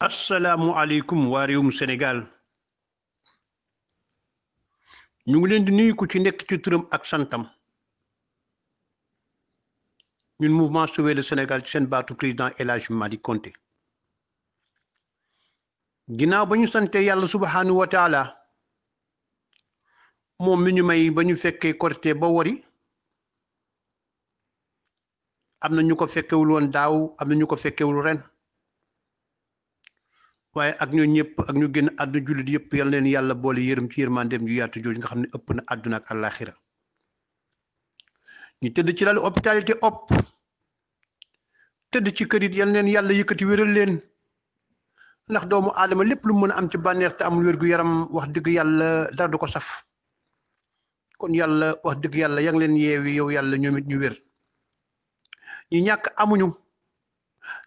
asalaamualeykum waa réewum Sénégal ñu ngi leen di nuyu ku ci nekk ci turam ak santam ñun mouvement Sauver le Sénégal ci seen baatu président El Hadji Malick Konté ginnaaw ba ñu sante yàlla subhanahu wa taala moom mi ñu may ba ñu fekkee Korité ba wari am na ñu ko fekkewul woon daaw am na ñu ko fekkewul ren waaye ak ñoo ñëpp ak ñu génn àdduna jullit yëpp yal leen yàlla boole yërëm ci yërmandeem ju yaatu jooju nga xam ne ëpp na àdduna ak àllaaxira ñu tëdd ci lalu hôpitalité tëdd ci kër it yal leen yàlla yëkkati wéral leen ndax doomu aadama lépp lu mën a am ci bànneex te amul wér gu yaram wax dëgg yàlla dara du ko saf kon yàlla wax dëgg yàlla yaa ngi leen yeewi yow yàlla ñoom it ñu wér ñu ñàkk amuñu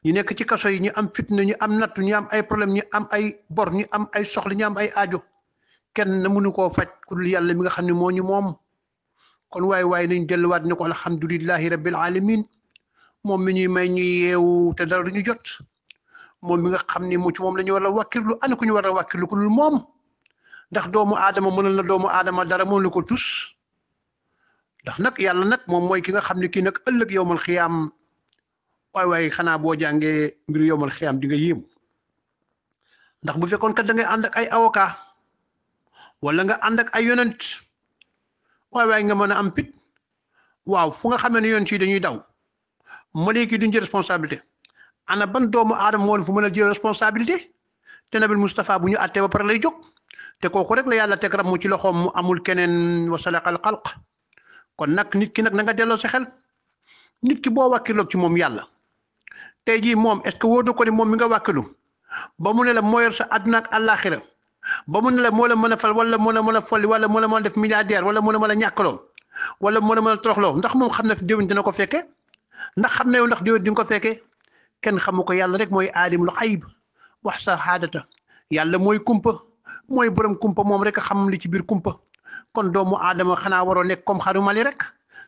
ñu nekk ci kaso yi ñu am fitna ñu am nattu ñu am ay problème ñu am ay bor ñu am ay soxla ñu am ay aajo kenn mënu koo faj ku dul yàlla mi nga xam ne moo ñu moom kon waaye nañ delluwaat ne ko alhamdulillahi rabbil alamin moom mi ñuy may ñuy yeewu te dara du ñu jot moom mi nga xam ne mu ci moom la ñu war a wàkkirlu ana ku ñu war a wàkkirlu ku dul moom ndax doomu aadama mënal na doomu aadama dara mënul ko tus ndax nag yàlla nag moom mooy ki nga xam ne kii nag ëllëg yowmal xiyaam waaye xanaa boo jàngee mbiru yowmal xiyaam di nga yéemu ndax bu fekkoon kat da ngay ànd ak ay avocat wala nga ànd ak ay yonent waaye nga mën a am pit waaw fu nga xamee ne yoon ci dañuy daw malaaka yi duñ jël responsabilité ana ban doomu aadama moo fu mën a jël responsabilité te nabil Moustapha bu ñu àttee ba pare lay jóg te kooku rek la yàlla teg rab mu ci loxoom mu amul keneen wa salaqal xalq kon nag nit ki nag na nga delloo sa xel nit ki boo wàkkiloog ci moom yàlla tey jii moom est-ce que wóor na ko ni moom mi nga wàkkilu ba mu ne la moo yor sa àdduna ak àllaaxira ba mu ne la moo la mën a fal wala moo la mën a folli wala moo la mën a def milliardaire wala moo la mën a ñàkkaloo wala moo la mën a toroxloo ndax moom xam na fi déwén dina ko fekke ndax xam na yow ndax déwén di nga ko fekkee kenn xamu ko yàlla rek mooy aalimul xayb wax sa xaadata yàlla mooy kumpa mooy borom kumpa moom rek a xam li ci biir kumpa kon doomu aadama xanaa waroo nekk comme xaru Mali rek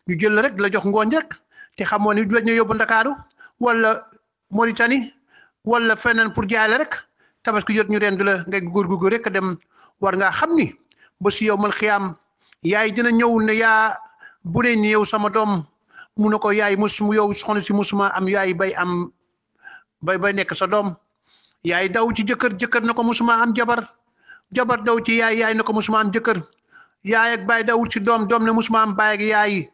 ñu jël la rek la jox ngooñ rek te xamoo ni du la ñu yóbbu Ndakaaru wala Mauritanie wala feneen pour jaay la rek tabaski jot ñu rend la ngay góorgóorlu rek dem war ngaa xam ni ba si yow mal xiyaam yaay dina ñëw ne yaa bu dee ni yow sama doom mu ne ko yaay mu yow soxna si musuma am yaay bay nekk sa doom yaay daw ci jëkkër na ko musuma am jabar daw ci yaay na ko musuma am jëkkër yaay ak baay dawul ci doom ne musuma am baay ak yaay